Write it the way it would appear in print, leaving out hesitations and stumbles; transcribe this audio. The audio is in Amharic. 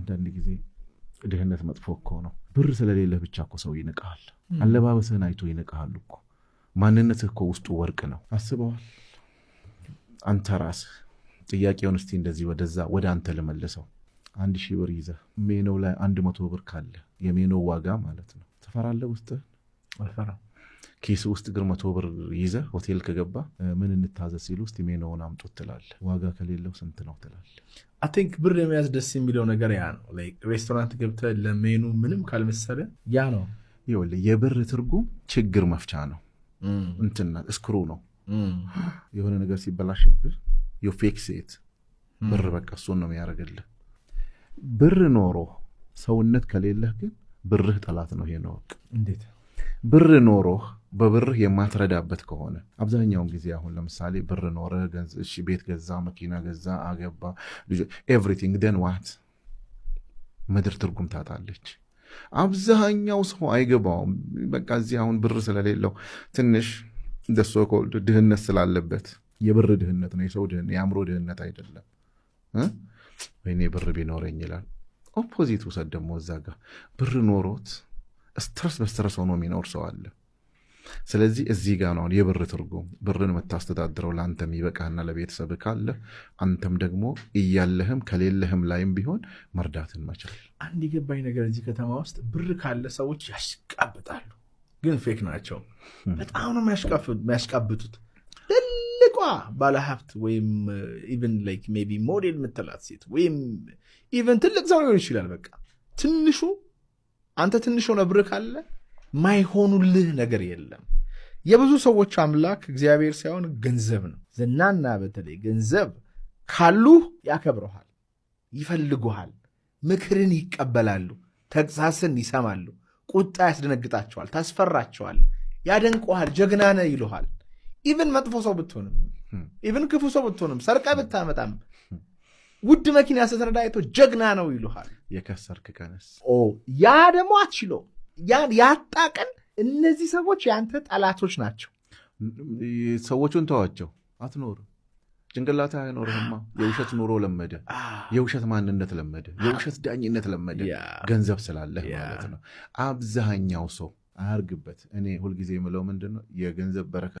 አንዳንድ ጊዜ ድህነት መጥፎ እኮ ነው። ብር ስለሌለህ ብቻ እኮ ሰው ይንቅሃል። አለባበስህን አይቶ ይንቅሃል እኮ። ማንነትህ እኮ ውስጡ ወርቅ ነው። አስበዋል? አንተ ራስህ ጥያቄውን እስቲ እንደዚህ ወደዛ ወደ አንተ ልመልሰው። 1,000 ብር ይዘህ ሜኖው ላይ 100 ብር ካለ፣ የሜኖው ዋጋ ማለት ነው፣ ትፈራለህ ውስጥህ? አልፈራም። ኪስ ውስጥ ግን 100 ብር ይዘህ ሆቴል ከገባ ምን እንታዘዝ ሲሉ እስቲ ሜኖውን አምጡት ትላለህ። ዋጋ ከሌለው ስንት ነው ትላለህ። I think ብር የመያዝ ደስ የሚለው ነገር ያ ነው። Like ሬስቶራንት ገብተህ ለሜኑ ምንም ካልመሰለ ያ ነው። ይኸውልህ፣ የብር ትርጉም ችግር መፍቻ ነው። እንትና screw ነው። የሆነ ነገር ሲበላሽብህ you fix it። ብር በቃ እሱን ነው የሚያደርግልህ። ብር ኖሮ ሰውነት ከሌለህ ግን ብርህ ጠላት ነው። ይሄ ነው። እንዴት? ብር ኖሮህ በብርህ የማትረዳበት ከሆነ፣ አብዛኛውን ጊዜ አሁን ለምሳሌ ብር ኖረ፣ ቤት ገዛ፣ መኪና ገዛ፣ አገባ፣ everything, then what? ምድር ትርጉም ታጣለች። አብዛኛው ሰው አይገባውም። በቃ እዚህ አሁን ብር ስለሌለው፣ ትንሽ the so called ድህነት ስላለበት፣ የብር ድህነት ነው፣ የሰው ድህነት፣ የአእምሮ ድህነት አይደለም። ወይኔ ብር ቢኖረኝ ይላል። Opposite ውሰድ ደግሞ፣ እዛ ጋር ብር ኖሮት stress በ stress ሆኖ የሚኖር ሰው አለ። ስለዚህ እዚህ ጋር ነው የብር ትርጉም። ብርን የምታስተዳድረው ለአንተ የሚበቃህና ለቤተሰብ ካለ፣ አንተም ደግሞ እያለህም ከሌለህም ላይም ቢሆን መርዳትን መቻል። አንድ የገባኝ ነገር እዚህ ከተማ ውስጥ ብር ካለ ሰዎች ያሽቃብጣሉ፣ ግን fake ናቸው። በጣም ነው የሚያሽቃብጡት። ትልቋ ባለሀብት ወይም even like maybe ሞዴል የምትላት ሴት ወይም even ትልቅ ሰው ሊሆን ይችላል። በቃ ትንሹ አንተ ትንሽ ሆነ ብር ካለ ማይሆኑልህ ነገር የለም። የብዙ ሰዎች አምላክ እግዚአብሔር ሳይሆን ገንዘብ ነው። ዝናና በተለይ ገንዘብ ካሉህ ያከብረሃል፣ ይፈልጉሃል፣ ምክርን ይቀበላሉ፣ ተግሳስን ይሰማሉ። ቁጣ ያስደነግጣቸዋል፣ ታስፈራቸዋል፣ ያደንቁሃል፣ ጀግና ነህ ይሉሃል። Even መጥፎ ሰው ብትሆንም፣ even ክፉ ሰው ብትሆንም፣ ሰርቀህ ብታመጣም፣ ውድ መኪና ስትነዳ አይቶ ጀግና ነው ይሉሃል። የከሰርክ ቀንስ? ኦ፣ ያ ደግሞ አትችለውም። ያን ያጣ ቀን እነዚህ ሰዎች የአንተ ጠላቶች ናቸው። ሰዎቹን ተዋቸው፣ አትኖርም። ጭንቅላት አይኖርህማ። የውሸት ኑሮ ለመደ፣ የውሸት ማንነት ለመደ፣ የውሸት ዳኝነት ለመደ። ገንዘብ ስላለህ ማለት ነው። አብዛኛው ሰው አያርግበት። እኔ ሁልጊዜ የምለው ምንድን ነው፣ የገንዘብ በረከት